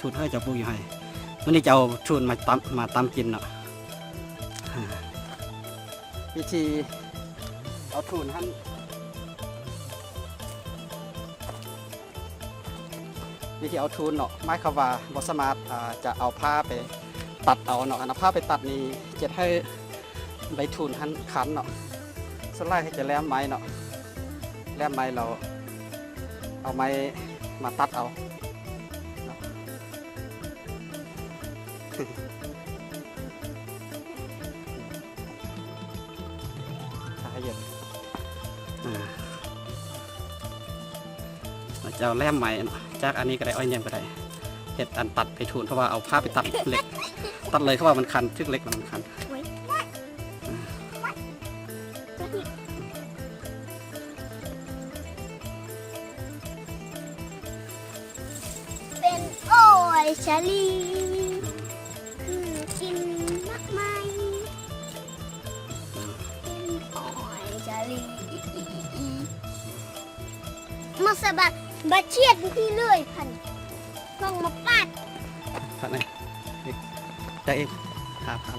ທູນເຮີ້ຍ ເຈົ້າປູກຢູ່ໃຫ້ ມື້ນີ້ຈະເອົາທູນມາຕຳ ມາຕຳກິນເນາະ. ວິທີເອົາທູນຫັ້ນ ວິທີເອົາທູນເນາະ ໝາຍຄວາມວ່າບໍ່ສາມາດ ອ່າ ຈະເອົາພ້າໄປຕັດເອົາເນາະ. ຄັນເອົາພ້າໄປຕັດນີ້ ຈະເຮັດໃຫ້ໃບທູນຫັ້ນຄັນເນາະ. ສ່ວນຫຼາຍເຂົາຈະແຫຼມໄມ້ເນາະ ແຫຼມໄມ້ແລ້ວເອົາໄມ້ມາຕັດເອົາເນາະ. ເຈົ້າແຫຼມໄມ້ເນາະ ຈາກອັນນີ້ກໍໄດ້ ອ້ອຍແນມກໍໄດ້ ເຮັດອັນຕັດໃບທູນ ເພາະວ່າເອົາພ້າໄປຕັດເຫຼັກ ຕັດເລີຍ ເພາະວ່າມັນຄັນ ຖືກເຫຼັກແລ້ວມັນຄັນ. ເປັນອ້ອຍສາລີ ຄືກິນໝາກໄມ້ ເປັນອ້ອຍສາລີ ມາສະບັດ ບາດຈຽດນີ້ເລີຍ ພັນ ຕ້ອງມາປາດ ພັນ ນີ້ ນີ້ ໄດ້ອີກ ຫາພັນ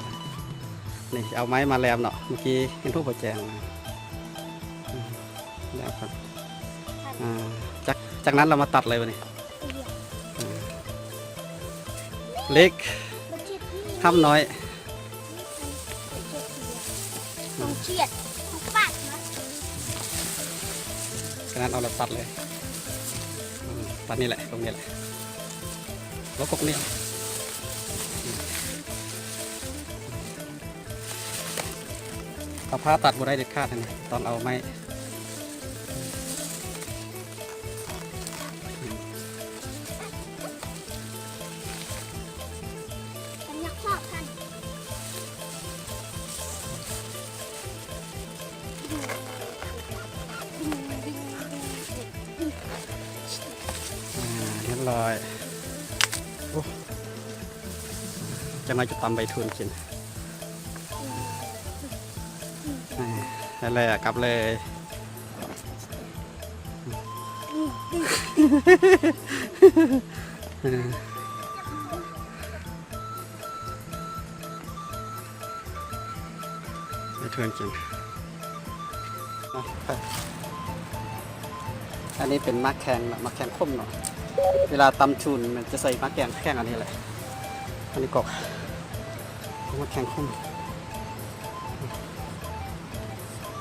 ນີ້ ເອົາໄມ້ມາແຫຼມເນາະ ເມື່ອກີ້ເຫັນຮູບບໍ່ແຈ້ງ ແລ້ວກໍ ອ່າ ຈາກ ຈາກນັ້ນເຮົາມາຕັດເລີຍບາດນີ້ ເຫຼັກ ຫ້ຳນ້ອຍ ຕ້ອງຈຽດ ຕ້ອງປາດເນາະ ຂະໜາດເອົາແລ້ວຕັດເລີຍ ຕັດນີ້ແຫຼະ ຕົງນີ້ແຫຼະ ແລ້ວກົກນີ້ ເອົາພ້າຕັດບໍ່ໄດ້ເດັດຂາດ ອັນນີ້ຕ້ອງເອົາໄມ້ ອ່າ ຮຽບຮ້ອຍ ໂອ້ ຈັກໜ້ອຍຈະຕຳໃບທູນກິນ ອ່າ ນັ້ນແຫຼະ ກັບເລີຍ. ໃຫ້ເພື່ອນກິນ ອັນນີ້ເປັນໝາກແຂ້ງເນາະ ໝາກແຂ້ງຂົມເນາະ ເວລາຕຳທູນມັນຈະໃສ່ໝາກແຂ້ງ ແຂ້ງອັນນີ້ແຫຼະ ອັນນີ້ກອກ ໝາກແຂ້ງຂົມ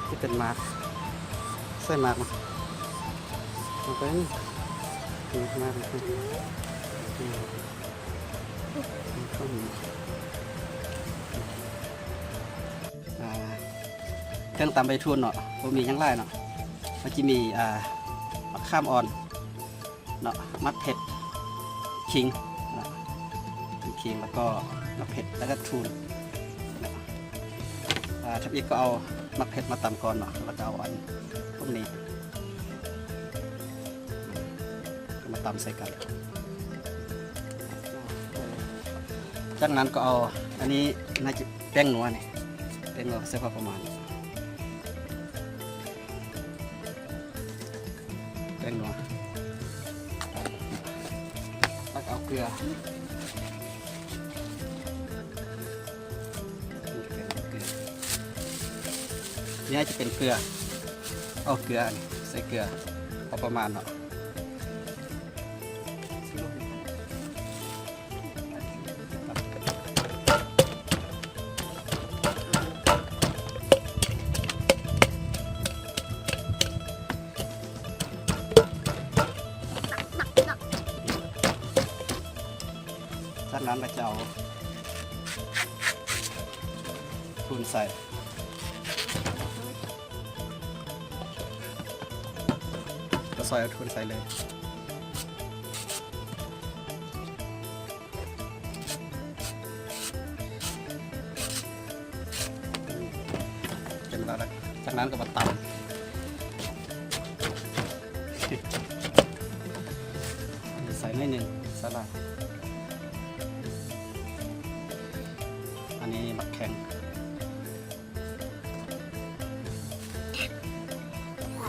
ທີ່ເປັນໝາກ ໃສ່ໝາກມາ ເອົາໄປນີ້ ນີ້ໝາກ ນີ້ ນີ້ ອ່າ ເຄື່ອງຕຳໃບທູນເນາະ ບໍ່ມີຫຍັງຫຼາຍເນາະ ມັນຈະມີ ອ່າ ໝາກຂາມອ່ອນ ເນາະ ໝາກເຜັດ ຂີງເນາະ ຂີງ ແລ້ວກໍໝາກເຜັດ ແລ້ວກໍທູນເນາະ ອ່າ ທຳອິດກໍເອົາໝາກເຜັດມາຕຳກ່ອນເນາະ ແລ້ວກໍເອົາອັນພວກນີ້ມາຕຳໃສ່ກັນ ຈາກນັ້ນກໍເອົາ ອັນນີ້ໜ້າຈະແປ້ງນົວນີ້ ແປ້ງນົວໃສ່ພໍປະມານ ແປ້ງນົວ ແລ້ວກໍເອົາເກືອ ນີ້ຈະເປັນເກືອ ເອົາເກືອ ໃສ່ເກືອພໍປະມານເນາະ. ຈາກນັ້ນກໍຈະເອົາທູນໃສ່ ກໍຊອຍເອົາທູນໃສ່ເລີຍ. ຈາກນັ້ນກໍມາຕຳ ໃສ່ໜ້ອຍໜຶ່ງ ສາລາຍ ອັນນີ້ໝາກແຂ້ງ. ອ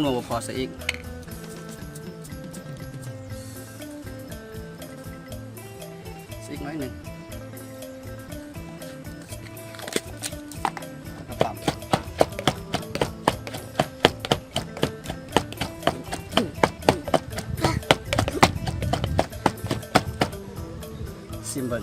นัวบ่พอ ใส่อีก ใส่อีกหน่อยหนึ่ง แล้วก็ตำ ซิมเบิ่ง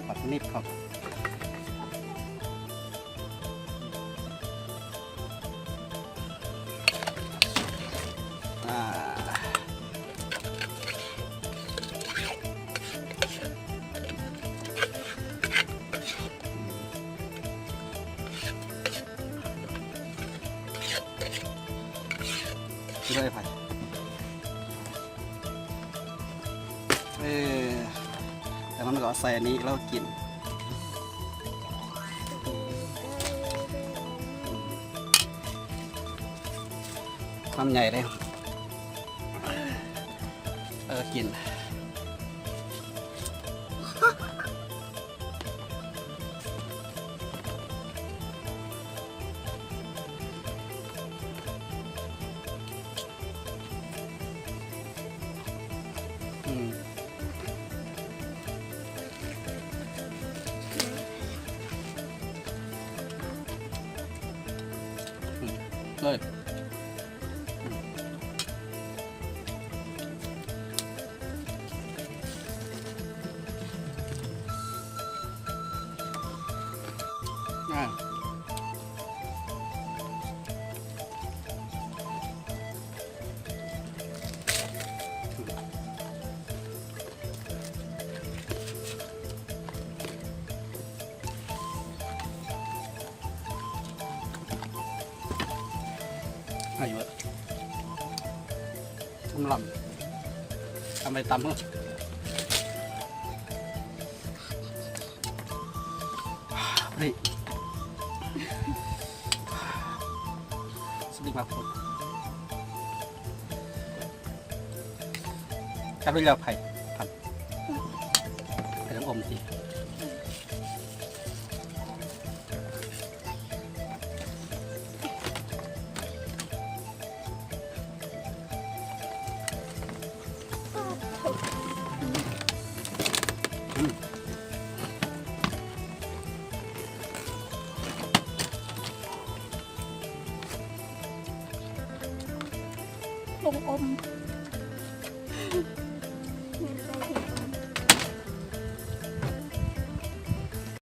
บักนิบครับ ອ່າ ກິນເລີຍໄປ ເອີ ຈາກນັ້ນກໍເອົາໃສ່ອັນນີ້ແລ້ວກິນ ຄຳໃຫຍ່ເດ້ ເອີ ກິນ. ອືມ ອືມ ເລີຍ. ອ່າ ອາຍຸ ລຳ ທຳໄປຕຳເນາະ ນີ້ ສະລິງມາຄົນ ຈັບໄດ້ແລ້ວ ໄຜ ໄຜລອງອົມຊິ ອືມ ລົງອົມ.